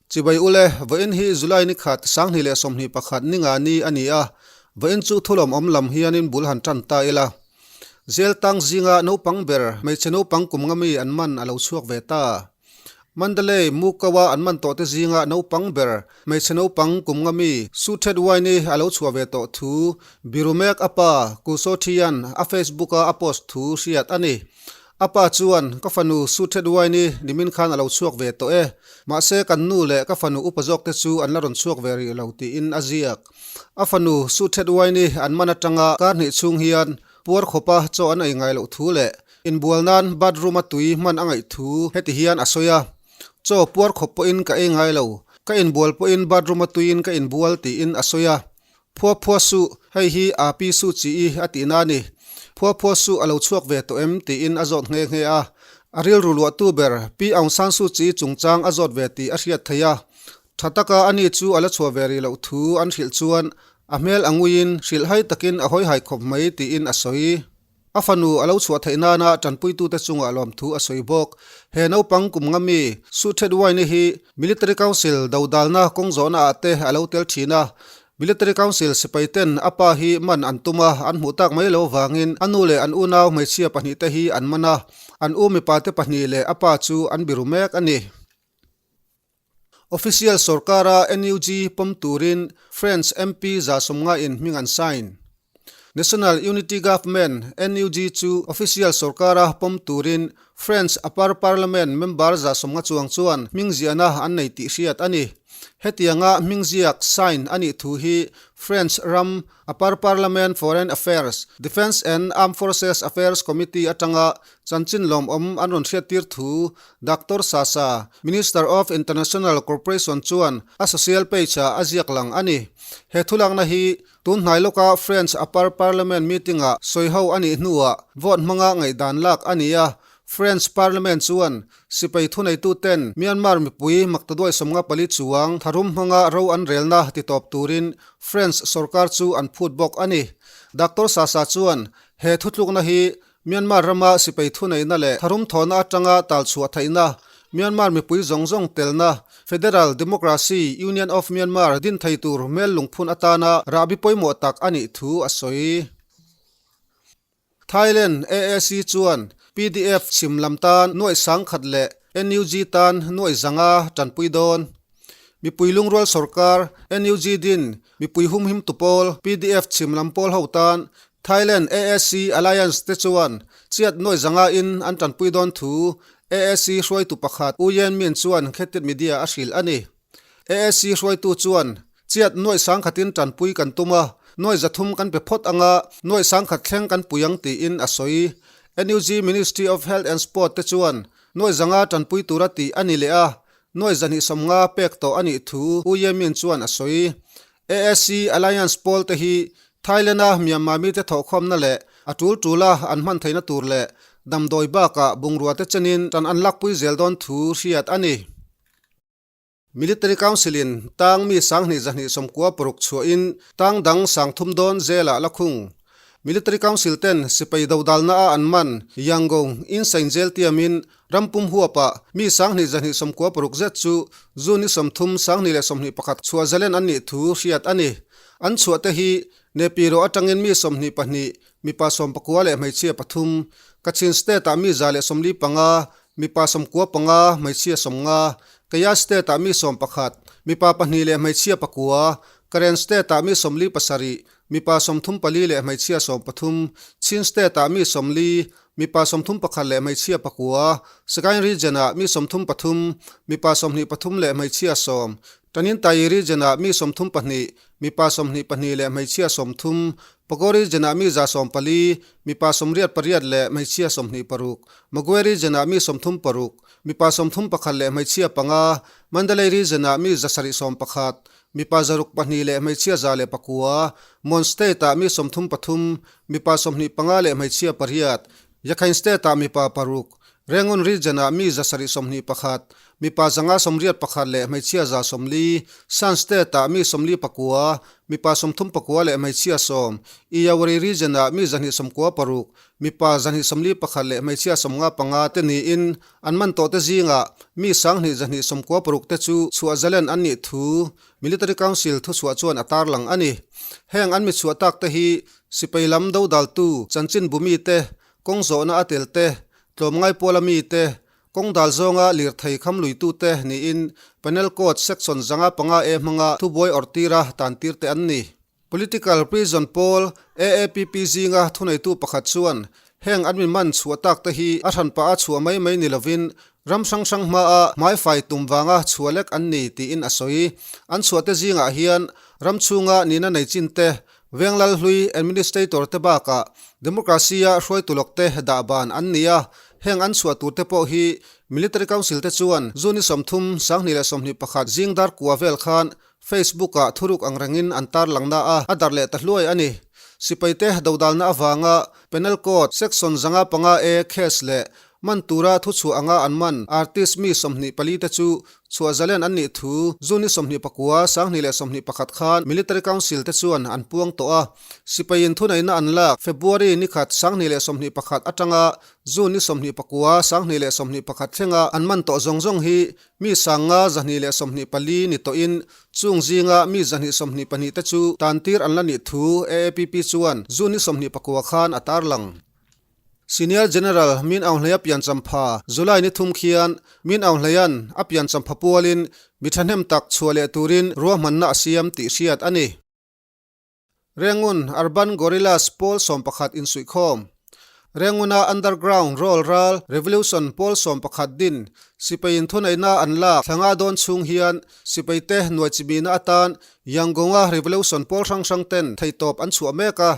Chibai ule, vawiin hi July ni khat, 2021 ni nga ni a ni a, vawiin chu thulawm awm lam hianin bul han tan ta ila. Zel tang zinga naupang ber, hmeichhe naupang kum nga mi an man a lo chhuak ve ta. Mandalay, Mukawa an man tawhte zinga naupang ber, hmeichhe naupang kum nga mi Su Thet Wine-i a lo chhuah ve tawh thu Birumek a pa Ku Saw Thian a Facebook-a a post thu hriat a ni. A pa chuan, Ka fanu Su Thet Wine-i nimin khan a lo chhuak ve tawh e. Mahse, kan nu leh ka fanu upa zawkte chu an la rawn chhuak ve rih lo, tiin a ziak. A fanu Su Thet Wine-i an man atanga kar hnih chhung hian puar khawpa chaw an ei ngai loh thu leh inbual nan bathroom-a tui hman a ngaih thu heti hian a sawi a, Chaw puar khawp pawhin ka ei ngai lo, ka inbual pawhin bathroom-a tuiin ka inbual, tiin a sawi a. Phua phua suh, hei hi a pi suh chi i a tihna a ni. Phua phua suh a lo chhuak ve tawh em? tiin a zawt nghe nghe a. A rilru luahtu ber Pi Aung San Suu Kyi chungchang a zawt ve tih a hriat theih a. Tha taka ani chu a la chhuah ve rih loh thu an hrilh chuan a hmel a nguiin hrilhhai takin a hawihai khawp mai tiin a sawi. A fanu a lo chhuah theih nana tanpuitute chungah lawmthu a sawi bawk. He naupang kum nga mi, Su Thet Wine hi Military Council dodalna kawng zawhna ah te a lo tel thin a. Military Council sipai ten a pa hi man an tum a, an hmuh tak mai lo vangin a nu leh an unau hmeichhia pahnih te hi an man a, an u mipa te pahnih leh a pa chu an biru mek a ni. Official sorkara NUG pawm turin French MP 150 in hming an sign. National Unity Government, NUG, chu official sorkara pawm turin French Upper Parliament member 150 chuang chuan hming ziahna an nei tih hriat a ni. Hetianga hming ziak, sign, a nih thu hi French ram Upper Parliament Foreign Affairs, Defence and Armed Forces Affairs Committee atanga chanchin lawmawm an rawn hriattir thu Doctor Sasa, Minister of International Cooperation chuan a social page-ah a ziak lang a ni. He thulakna hi tun hnai lawka French Upper Parliament meeting-ah sawiho a nih hnuah vote hmanga ngaihdan lak a ni a. French Parliament chuan sipai thuneituten Myanmar mipui maktaduai 54 chuang tharum hmanga ro an relna titawp turin French sorkar chu an phut bawk a ni. Doctor Sasa chuan he thutlukna hi Myanmar rama sipai thuneihna leh tharum thawhna atanga talchhuah theihna, Myanmar mipui zawng zawng telna, Federal Democracy Union of Myanmar din thei tur hmel lungphun atana rahbi pawimawh tak a nih thu a sawi. Thailand AAC chuan PDF chhim lam tan nuaih 10,000 leh NUG tan nuaih 500 tanpui dawn. Mipui lungrual sorkar, NUG din, mipui humhim tu pawl, PDF chhim lam pawl ho tan Thailand AAC Alliance te chuan chiat nuaih 500 in an tanpui dawn thu AAC hruaitu pakhat U Yen Min chuan Khetit Media a hrilh a ni. AAC hruaitu chuan chiat nuaih 10,000 in tanpui kan tum a, nuaih 300 kan pe phawt anga nuaih 10,000 thleng kan pui ang tiin a sawi. NUG Ministry of Health and Sport te chuan nuaih 500 tanpui tura tih a ni leh a, nuaih 250 pek tawh a nih thu U Ye Min chuan a sawi. AAC Alliance pawl te hi Thailand-a Myanmar mite thawhkhawmna leh a tul tula an hman theihna tur leh damdawi bakah bungrua te chenin tan an lakpui zel dawn thu hriat a ni. Military Council-in tang mi 2296 chhuahin tang dang 3000 dawn zelah la khung. Military Council ten sipai dodalna-a an man Yangon Insein Jail tiamin ram pum huapah mi 2296 zet chu June ni 30, 2021 chhuah zalen an nih thu hriat a ni. An chhuahte hi Nepiro atangin mi 22, mipa 19 leh hmeichhia pathum, Kachin State-ah mi 145, Mipa 95, hmeichhia 50, Kaya State-ah mi 11, mipa pahnih leh hmeichhia pakua, Karen State-ah mi 47, mipa 34 leh hmeichhia 13, Chin State-ah mi 40, mipa 31 leh hmeichhia pakua, Sagaing Region-ah mi 33, mipa 23 leh hmeichhia 10, Taninthayi Region-ah mi 32, mipa 22 leh hmeichhia 30, Pago Region-ah mi 140, mipa 88 leh hmeichhia 26, Magwe Region-ah mi 36, mipa 31 leh hmeichhia panga, Mandalay Region-ah mi 711, mipa 602 leh hmeichhia 109, Mon State-ah mi 33, mipa 25 leh hmeichhia pariat, Yakhine State-ah mipa paruk, Rangoon Region-ah mi 721, mipa 581 leh hmeichhia 140, Shan State-ah mi 49, mipa 39 leh hmeichhia 10, Iyawari Region-ah mi 296, mipa 241 leh hmeichhia 55 te niin an man tawhte zingah mi 2296 te chu chhuah zalen an nih thu Military Council thuchhuah chuan a tarlang a ni. Heng an mi chhuah tak te hi sipai lam dodaltu chanchin bumi te, kawng zawhna a tel te, tlawmngai pawla mi te, kawng dal zawnga lirthei kham luitu te niin Penal Code Section 505 E hmanga thubuai awrh tira tan tir te an ni. Political Prison pawl AAPP zinga thuneitu pakhat chuan heng an mi man chhuah tak te hi a hran pah a chhuah mai mai ni lovin ram hrang hrang hmaa hmaifai tum vanga chhuah lek an ni tiin a sawi. An chhuah te zingah hian ram chhunga nihna nei chin te Venglal hlui Administrator te bakah Democracy-a hruaitu lawk te dah ban an ni a, heng an chhuah tur te pawh hi Military Council te chuan June 30, 2021 zing dar kua vel khan Facebook-ah thuruk ang rengin an tarlang na a, a darh leh ta hluai a ni. Sipai te dodalna avanga Penal Code Section 505 A case leh Man tura thuchhuah anga an man artist mi 24 te chu chhuah zalen an nih thu June 29, 2021 khan Military Council te chuan an puang tawh a. Sipaiin thuneihna an lak February nikhat 2021 atanga June 29, 2021 thlenga an man tawh zawng zawng hi mi 5124 ni tawhin chung zinga mi 122 te chu tantir an la nih thu AAPP chuan June 29 khan a tarlang. Senior General Min Aung Hlei a piancham pha July ni thum khian Min Aung Hleia'n a piancham pha pualin mi thahnem tak chhuah leh turin ruahmanna a siam tih hriat a ni. Rengun Urban Guerrillas pawl 11 insuihkhawm Renguna Underground Roll Ral Revolution pawl 11 din sipaiin thuneihna an lak thlanga dawn chhung hian sipaite nuai chimihna atan Yangonga Revolution pawl hrang hrang ten theihtawp an chhuah mek a,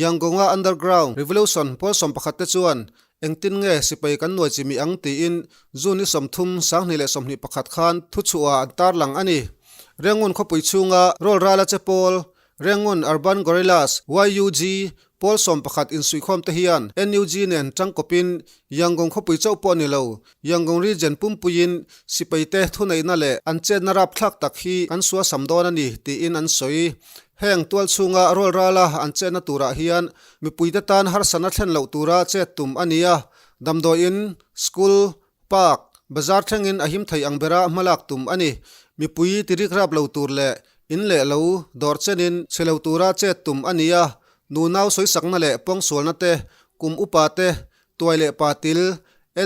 Yangonga Underground Revolution pawl 11 te chuan engtin nge sipai kan nuai chimih ang tiin June ni 30, 2021 khan thuchhuah an tarlang a ni. Rengun khawpui chhunga rawl rala che pawl Rengun Urban Guerrillas, YUG, pawl 11 insuihkhawm te hian NUG nen tangkawpin Yangon khawpui chauh pawh ni lo, Yangon Region pumpuiin sipaite thuneihna leh an chetna rapthlak tak hi kan suasam dawn a ni tiin an sawi. Heng tual chhunga rawl rala an chetna turah hian mipuite tan harsatna thlen loh tura chet tum a ni a, damdawiin, school, park, bazar thlengin a him thei ang bera hmalak tum a ni. Mipui tirik rap lo tur leh in leh lo dawr chenin chhe lo tura chet tum a ni a, nunau sawisakna leh pawngsualna te, kum upa te, Tuai leh patil,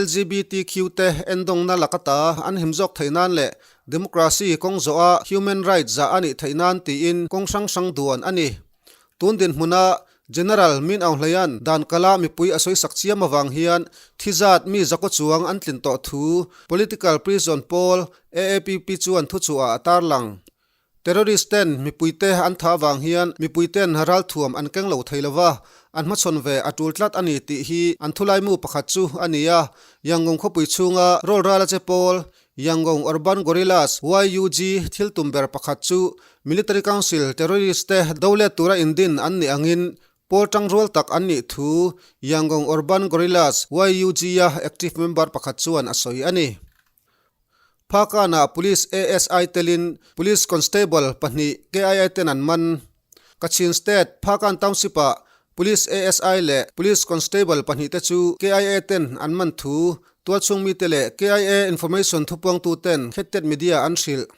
LGBTQ te endawngna lakata an him zawk theih nan leh democracy kawng zawha human rights zah a nih theih nan tiin kawng hrang hrang duan a ni. Tun dinhmuna General Min Aung Hlaing dan kala mipui a sawisak chiam avang hian thi zat mi zakaw chuang an tlin tawh thu political prison pawl AAPP chuan thuchhuah a tarlang. Terrorist ten mipuite an thah avang hian mipuiten ralthuam an keng lo thei lova, an hmachhawn ve a tul tlat a ni tih hi an thulaimu pakhat chu a ni a. Yangon khawpui chhunga rawl rala che pawl, Yangon Urban Guerrillas, YUG, thil tum ber pakhat chu Military Council terrorist te do let tura indin an nih angin pawl tangrual tak an nih thu Yangon Urban Guerrillas, YUG-a active member pakhat chuan a sawi a ni. Phakana Police ASI telin Police Constable pahnih KII ten an man. Kachin State Phakan Township-ah Police ASI leh Police Constable pahnih te chu KIA ten an man thu tualchhung mite leh KIA Information thupuangtu ten Khettet Media an hrilh.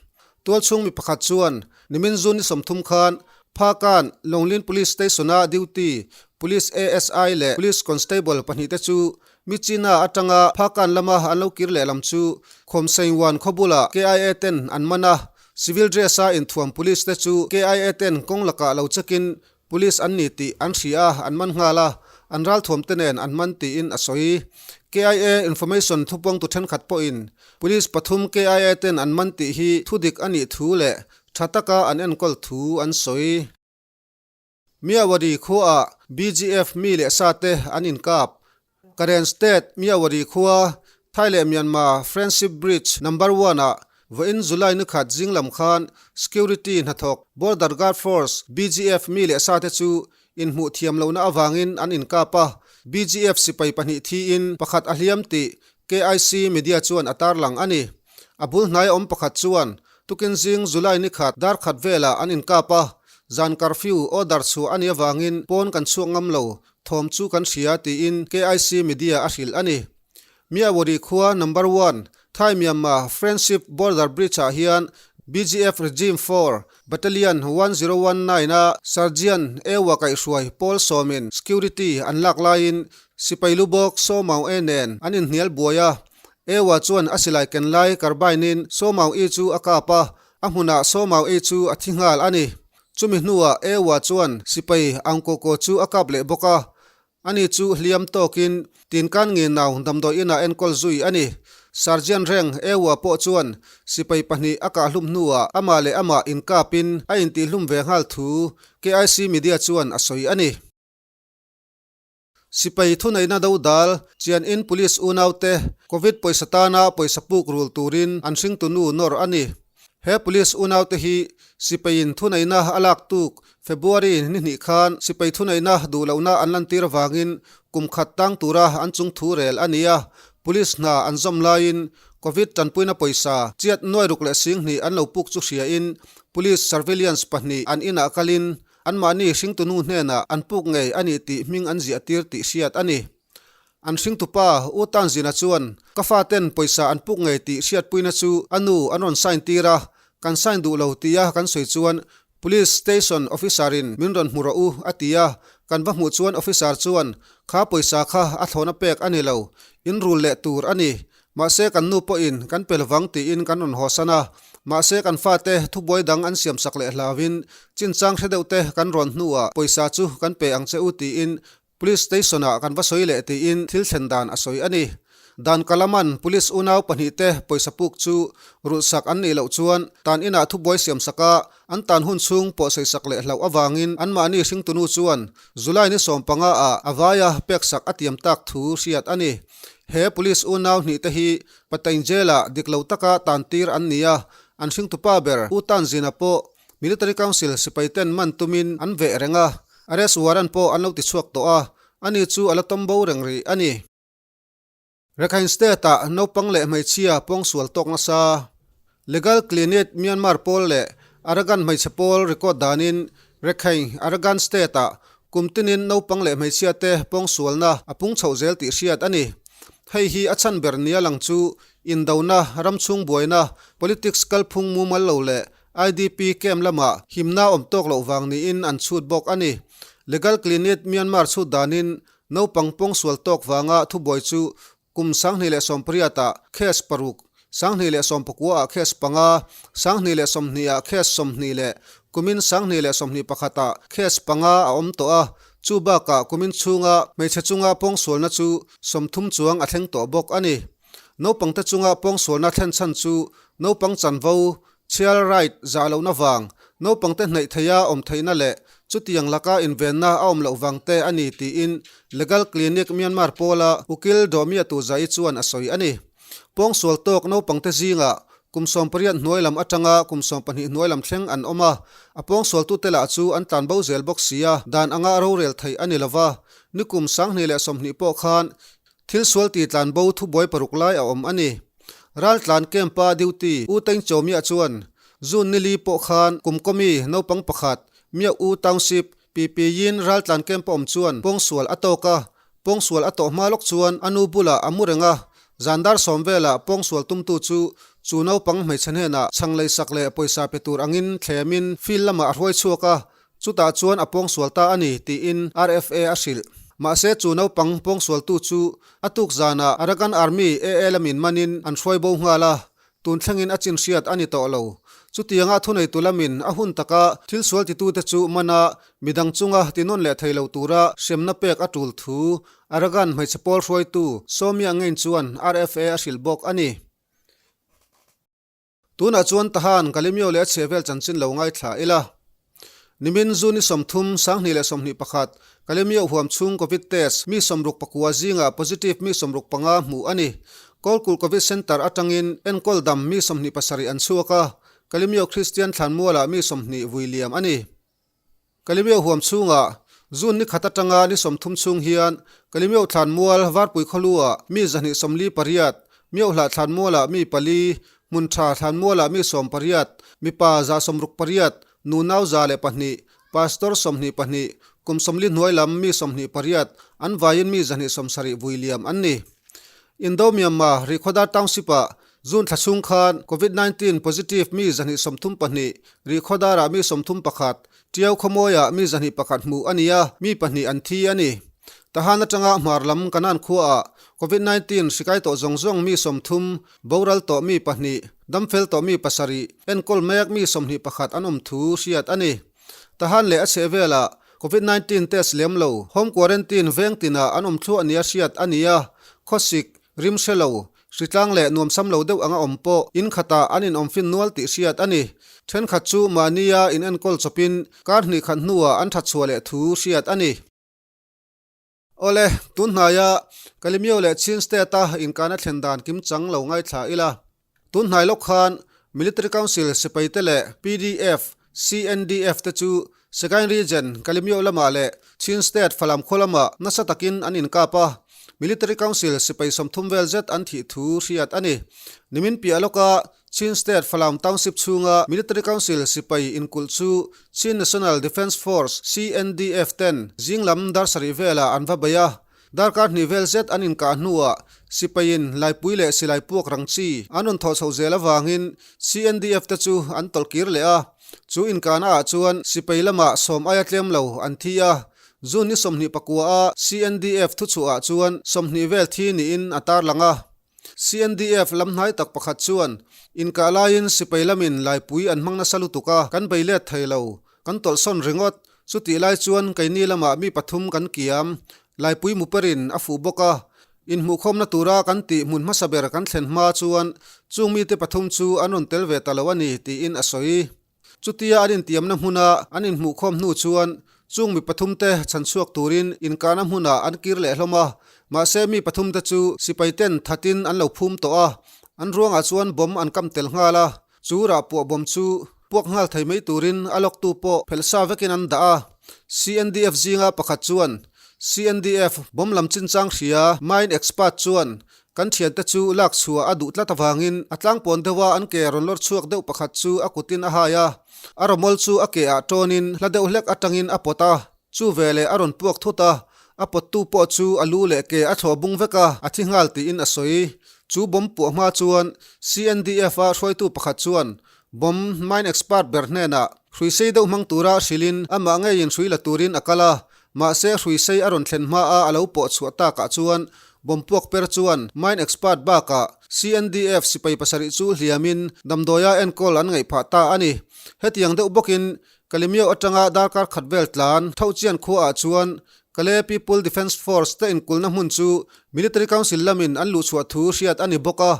Tualchhung mi pakhat chuan nimin June ni 30 khan Phakan Longlin Police Station-a duty Police ASI leh Police Constable pahnih te chu Michina atanga Phakan lama an lo kir leh lam chu Khawmsengwan khaw bulah KIA ten an man a, civil dress a inthuam police te chu KIA ten kawng lakah lo check-in police an ni tih an hria a, an man nghal a, an ralthuam te nen an man tiin a sawi. KIA information thupuangtu thenkhat pawhin police pathum KIA ten an man tih hi thudik a nih thu leh tha taka an enkawl thu an sawi. Myawaddy khuaah BGF mi leh sa te an inkap. Karen State Myawaddy khua Thai leh Myanmar Friendship Bridge Number One ah vawiin July ni khat zing lam khan Security hnathawk Border Guard Force, BGF, mi leh sa te chu inhmuh thiam lohna avangin an inkap a, BGF sipai pahnih thiin pakhat a hliam tih. KIC Media chuan a tarlang a ni. A bul hnaia awm pakhat chuan tukin zing July ni khat dar khat velah an inkap a, zan curfew order chhuah a nih avangin pawn kan chhuak ngam lo, thawm chu kan hria tiin KIC Media a hrilh a ni. Myawaddy khua number one Thai Myanmar Friendship Border Bridge ah hian BGF Regime 4 Battalion 1019 a Sergeant Ewa kaihhruai pawl sawmin security an lak laiin sipai lu bawk Saw Maung E nen an inhnial buai a. Ewa chuan a silai ken lai carbine in Saw Maung E chu a kap a, a hmunah Saw Maung E chu a thi nghal a ni. Chumi hnuah Ewa chuan sipai Aung Ko Ko chu a kap leh bawk a, Ani chu hliam tawkin tinkan nge nau damdawi inah enkawl zui a ni. Sergeant Reng Ewa pawh chuan sipai pahnih a kahhlum hnuah amah leh amah inkapin a intihhlum ve nghal thu KIC Media chuan a sawi a ni. Sipai thuneihna dodal Chian-in Police unaute Covid pawisa tana pawisa puk rul turin an hringtunu nawr a ni. He police unaute hi sipaiin thuneihna a lak tuk February ni hnih khan sipai thuneihna duh lohna an lantir avangin kum khat tang tura an chung thu rel a ni a, police hna an zawm laiin Covid tanpuina pawisa chiat nuai ruk leh sing hnih an lo puk chu hriain police surveillance pahnih an inah kalin anmahni hringtunu hnenah an puk ngei a ni tih hming an ziahtir tih hriat a ni. An hringtupa U Tanzina chuan, Ka faten pawisa an puk ngei tih hriatpuina chu a nu an rawn sign tir a, kan sign duh lo tia kan sawi chuan Police Station Officer-in min rawn hmu rawh u a ti a, kan va hmuh chuan Officer chuan kha pawisa kha a thlawna pek a ni lo, in rul leh tur a ni. Mahse kan nu pawhin kan pe lovang tiin kan rawn hawsan a, mahse kan fate thubuai dang an siamsak leh hlauhin chinchang hre deuhte kan rawn hnuah pawisa chu kan pe ang che u tiin Police Station ah kan va sawi leh tiin thil thlen dan a sawi a ni. Dan Kalaman Police unau pahnihte pawisa puk chu rulhsak an nih loh chuan tan inah thubuai siamsak a, an tan hun chhung pawh sawisak leh hlauh avangin anmahni hringtunu chuan July ni 15 ah a vaia peksak a tiam tak thu hriat a ni. He Police unau hnihte hi Patain Jail ah dik lo taka tan tir an ni a, an hringtupa ber U Tanzina pawh Military Council sipaiten man tumin an veh reng a, arrest warrant pawh an lo ti chhuak tawh a, ani chu a la tawm bo reng rih a ni. Rakhine State-ah naupang leh hmeichhia pawngsual tawk nasa. Legal Clinic Myanmar pawl leh Arakan hmeichhe pawl record danin Rakhine, Arakan State-ah kum tinin naupang leh hmeichhia te pawngsualna a pung chhoh zel tih hriat a ni. Hei hi a chhan ber nia lang chu indona, ramchhung buaina, politics kalphung mumal lo leh IDP camp lamah himna awm tawk loh vang niin an chhut bawk a ni. Legal Clinic Myanmar chhut danin naupang pawngsual tawk vanga thubuai chu kum 2018 ah case paruk, 2019 ah case panga, 2020 ah case 20 leh kumin 2021 ah case panga a awm tawh a, chu bakah kumin chhunga hmeichhe chunga pawngsualna chu 30 chuang a thleng tawh bawk a ni. Naupangte chunga pawngsualna thlen chhan chu naupang chanvo Child right zah lohna vang, naupangte hnaih theia awm theihna leh chutiang laka invenna a awm loh vang te a ni tiin Legal Clinic Myanmar pawla Ukil Dawmia Tuzaii chuan a sawi a ni. Pawngsual tawk naupangte zingah kum 18 hnuai lam atanga kum 20 hnuai lam thleng an awm a, a pawngsualtute lah chu an tlan bo zel bawk sia, dan anga rorel theih a ni lova, nikum 2020 pawh khan Thil sual ti tlan bo thubuai paruk lai a awm a ni. Raltlan camp-a duty U Teng Chaw Miah chuan June ni li pawh khan kum kawmi naupang pakhat Miah U Township PP-in raltlan camp-a awm chuan pawngsual a tawk a, pawngsual a tawh hma lawk chuan a nu bulah a mu reng a, zan dar sawm velah pawngsual tumtu chu chu naupang hmeichhe hnenah chhang leisak leh pawisa pe tur angin thlemin field lamah a hruai chhuak a, Chutah chuan a pawngsual ta a ni, tiin RFA a hrilh. Mahse chu naupang pawngsualtu chu a tuk zanah Arakan Army AA lamin manin an hruai bo nghal a, tun thlengin a chin hriat a ni tawh lo. Chutianga thuneitu lamin a hun taka thil sual titute chu mana midang chunga tinawn leh thei lo tura hremna pek a tul thu Arakan hmeichhe pawl hruaitu Sawmia Ngein chuan RFA a hrilh bawk a ni. Tunah chuan Tahan, Kalemyo leh a chheh vel chanchin lo ngaithla ila. Nimin June ni 30, 2021, Kalemyo huam chhung Covid test mi 64 zingah positive mi 65 hmuh a ni. Kawlkulh Covid Centre atangin enkawl dam mi 27 an chhuak a, Kalemyo Kristian thlanmualah mi 20 vui liam a ni. Kalemyo huam chhungah June ni khat atanga ni 30 chhung hian Kalimeuh thlanmual Varpui khawluah mi 248, Miohlah thlanmualah mi pali, Hmuntha thlanmualah mi 18, mipa 168, nunau 102, Pastor 22, kum 40 hnuai lam mi 28, an vaiin mi 270 vui liam an ni. Indo Myanmar Rihkhawdar Township-ah June thla chhung khan Covid 19 positive mi 232, Rihkhawdarah mi 31, Tiau khawmawiah mi 201 hmuh a ni a, mi pahnih an thi a ni. Tahan atanga hmar lam Kanan khuaah Covid 19 hri kai tawh zawng zawng mi 30, boral tawh mi pahnih, damfel tawh mi pasarih, enkawl mek mi 21 an awm thu hriat a ni. Tahan leh a chheh velah Covid 19 test lem lo, home quarantine veng tinah an awm thluah nia hriat a ni a, khawsik, rim hre lo, hritlang leh nuamsam lo deuh anga awm pawh in khatah an inawm fin nual tih hriat a ni. Thenkhat chu mahnia in enkawl chawpin kar hnih khat hnuah an that chhuah leh thu hriat a ni. Awle, tun hnaia Kalemyo leh Chin State-a inkana thlen dan kim chang lo ngaithla ila. Tun hnai lawk khan Military Council sipaite leh pdf, CNDF te chu Sagaing Region, Kalemyo lamah leh Chin State Falam khaw lamah nasa takin an inkap a, Military Council sipai 30 vel zet an thih thu hriat a ni. Nimin piah lawka Chin State Falam Township chhunga Military Council sipai inkulh chu Chin National Defence Force, CNDF, ten zing lam dar sarih velah an va bei a. Darkar hnih vel zet an inkah hnuah sipaiin laipui leh silai puak rang chi an rawn thawh chhoh zel avangin CNDF te chu an tawlh kir leh a. Chu inkahna ah chuan sipai lamah 10 aia tlem lo an thi a. June ni 29 a CNDF thuchhuah ah chuan 20 vel thi niin a tarlang a. CNDF lam hnai tak pakhat chuan inkah laiin sipai lamin laipui an hmang nasa lutuk a, kan bei let thei lo, kan tawlhsawn ringawt. Chutih lai chuan keini lamah mi pathum kan kiam, laipui muperin a fuh bawk a. Inhmuhkhawmna tura kan tih hmun hmasa ber kan thlen hma chuan chung mite pathum chu an rawn tel ve ta lo a ni, tiin a sawi. Chutia an intiamna hmuna an inhmuhkhawm hnu chuan chung mi pathumte chhan chhuak turin inkahna hmunah an kir leh hlawm a, mahse mi pathumte chu sipaiten thatin an lo phum tawh a, an ruangah chuan bomb an kam tel nghal a, chu rah puah bomb chu puak nghal thei mai turin a lawktu pawh phelh sa vekin an dah a. CNDF zinga pakhat chuan CNDF bomb lam chinchang hria mine expert chuan Kan thiante chu lak chhuah a duh tlat avangin a tlangpawn deuha an ke rawn lawr chhuak deuh pakhat chu a kutin a hai a, a rawmawl chu a ke ah tawnin hla deuh hlek atangin a pawt a, chu veleh a rawn puak thut a, a pawttu pawh chu a lu leh ke a thlawh bung vek a, a thi nghal tiin a sawi. Chu bomb puah hma chuan CNDF a hruaitu pakhat chuan bomb mine expert ber hnenah hruisei deuh hmang tura hrilhin amah ngeiin hrui la turin a kal a, Mahse hruisei a rawn thlen hma a a lo pawh chhuah takah chuan bomb puak per chuan mine expert bakah CNDF sipai pasarih chu hliamin damdawia enkawl an ngaih phah ta a ni. Hetiang deuh bawkin Kalemyo atanga darkar khat vel tlan Thochian khuaah chuan Kale People Defence Force te inkulhna hmun chu Military Council lamin an luhchhuah thu hriat a ni bawk a.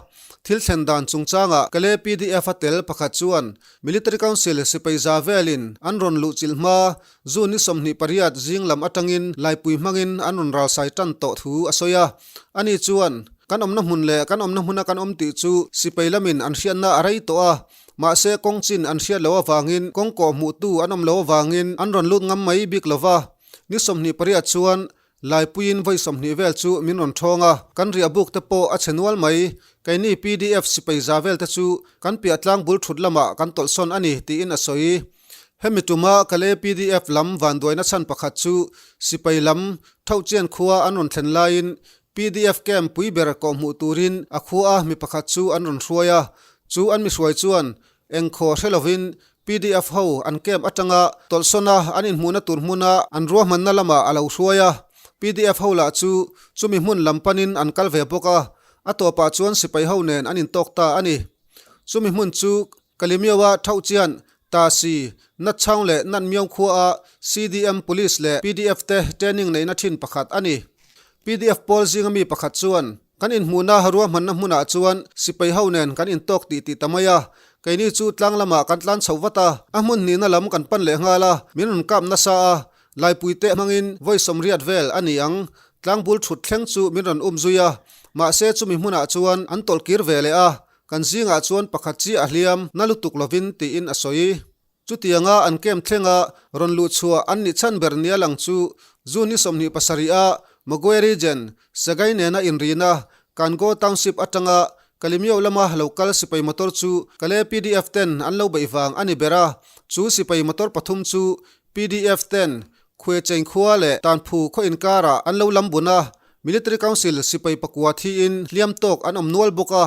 Thil thlen dan chungchangah Kale PDF a tel pakhat chuan Military Council sipai za velin an rawn luhchilh hma June ni 28 zing lam atangin laipui hmangin an rawn ralsai tan tawh thu a sawi a. Ani chuan, Kan awmna hmun leh kan awmna hmuna kan awm tih chu sipai lamin an hriatna a rei tawh a, mahse kawng chin an hriat loh avangin kawng kawh hmuhtu an awm loh avangin an rawn lut ngam mai bik lo va. Ni 28 chuan Laipuiin vawi 20 vel chu min rawn thawng a, kan riah buk te pawh a chhe nual mai. Keini pdf sipai za vel te chu kan piah tlang bul thut lamah kan tawlhsawn a ni, tiin a sawi. Hemi tuma Kale pdf lam vanduaina chhan pakhat chu sipai lam Thohchian khua an rawn thlen laiin pdf camp pui ber kawhhmuh turin a khua a mi pakhat chu an rawn hruai a, chu an mi hruai chuan engkhaw hre lovin pdf ho an camp atanga tawlhsawna an inhmuhna tur hmuna an ruahmanna lamah a lo hruai a, pdf ho lah chu chumi hmun lam panin an kal ve bawk a, a tawpah chuan sipai ho nen an intawk ta a ni. Chumi hmun chu Kalemyo-a Thohchian, Tasi, Natchhaung leh Natmyong khua-a CDM Police leh pdf te training neihna thin pakhat a ni. Pdf pawl zinga mi pakhat chuan, Kan inhmuhna ruahmanna hmunah chuan sipai ho nen kan intawk tih tih ta mai a, keini chu tlang lamah kan tlan chhoh vat a, a hmun hnihna lam kan pan leh nghal a, min rawn kap nasa a, laipui te hmangin vawi 80 vel a ni ang, tlangbul thut thleng chu min rawn um zui a, mahse chumi hmunah chuan an tawlh kir ve leh a, Kan zingah chuan pakhat chiah a hliam na lutuk lovin tiin a sawi. Chutianga an camp thlenga rawn luhchhuah an nih chhan ber nia lang chu June ni 27 a Magwe Region, Sagaing nena inrina Kangaw Township atanga Kalemyo lama lo kal sipai motor chu Kale pdf ten an lo beih vang a ni ber a, chu sipai motor pathum chu pdf ten Khuecheng khua leh Tanphu khaw inkarah an lo lam bun a, Military Council sipai pakua thiin hliam tawk an awm nual bawk a.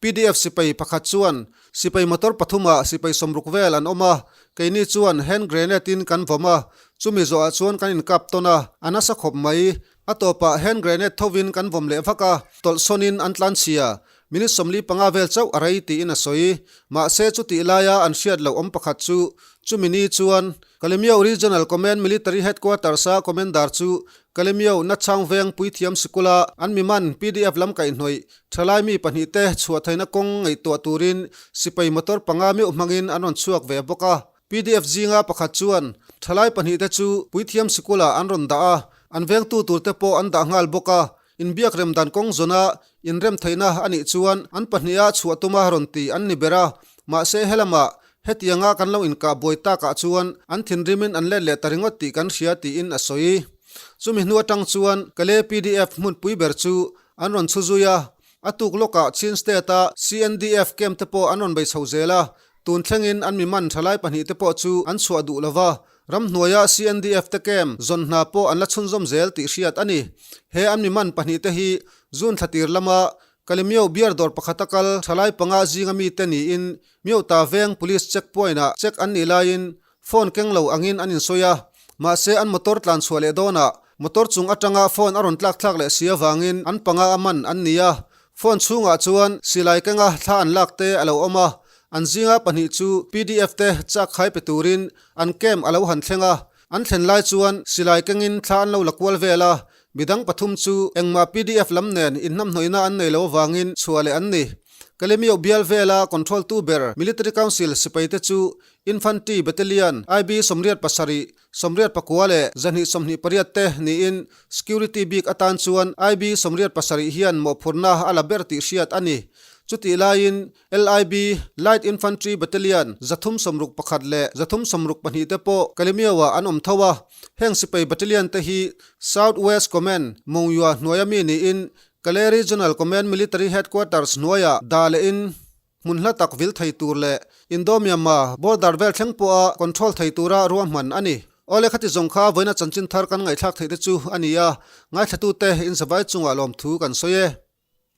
Pdf sipai pakhat chuan sipai motor pathumah sipai sawmruk vel an awm a, keini chuan hand grenade in kan vawm a, chumi zawhah chuan kan inkap tawn a, a nasa khawp mai. A tawpah hand grenade thovin kan vawm leh vak a, tawlhsawnin an tlanchhia. Minute 45 vel chauh a rei tiin a sawi. Mahse chutih laia an hriat loh awm pakhat chu chumi ni chuan Kalemyo Regional Command Military Headquarters-a Commander chu Kalemyo Nachang Veng Puithiam Sikula an miman pdf lam kaihhnawih Thalai mi pahnihte chhuah theihna kawng ngaihtuah turin sipai motor panga meuh hmangin an rawn chhuak ve bawk a. Pdf zinga pakhat chuan thalai pahnihte chu puithiam sikulah an rawn dah a, an vengtu turte pawh an dah nghal bawk a. Inbiak rem dan kawng zawna inrem theihna a nih chuan an pahniha chhuah tuma rawn ti an ni ber a. Mahse helamah hetianga kan lo inkah buai takah chuan an thinrimin an let leh ta ringawt tih kan hria tiin a sawi. Chumi hnu atang chuan Kale pdf hmunpui ber chu An rawn chhu zui a, a tuk lawkah Chin State-a CNDF camp te pawh an rawn bei chho zel a, tun thlengin an mi man thalai pahnihte pawh chu an chhuah duh lo va, ramhnuaia CNDF te camp zawn hna pawh an la chhunzawm zel tih hriat a ni. He an mi man pahnihte hi June thla tir lama Kalemyo beer dawr pakhata kal thalai panga zinga mite niin Myota veng Police check point-ah check an nih laiin Phone keng lo angin an insawi a, mahse an motor tlan chhuah leh dawnah motor chung atanga phone a rawn tlak thlak leh si avangin an panga a man an ni a. Phone chhungah chuan silai kenga thla an lak te a lo awm a, an zinga pahnih chu pdf te chak khai pe turin an camp a lo han thleng a, an thlen lai chuan silai kengin thla an lo la kual vel a, midang pathum chu engmah pdf lam nen inhnamhnawihna an nei lo avangin chhuah leh an ni. Kalemyo bial vela control tu ber Military Council sipaite chu Infantry Battalion, IB 87, 89 leh 228 te niin Security bik atan chuan IB 87 hian mawhphurhna a la ber tih hriat a ni. Chutih laiin LIB, Light Infantry Battalion, 361 leh 362 te pawh Kalemyo-ah an awm tho a. Heng sipai battalion te hi South West Command, Mongyua hnuaia mi niin Kale Regional Command Military Headquarters hnuaiah dah lehin, Hmun hla tak vil thei tur leh Indo-Myanmar border vel thleng pawha control thei tura ruahman a ni. Awle khati zawng kha vawiina chanchin thar kan ngaihthlak theih te chu a ni a, ngaithlatute inzavai chungah lawmthu kan sawi e.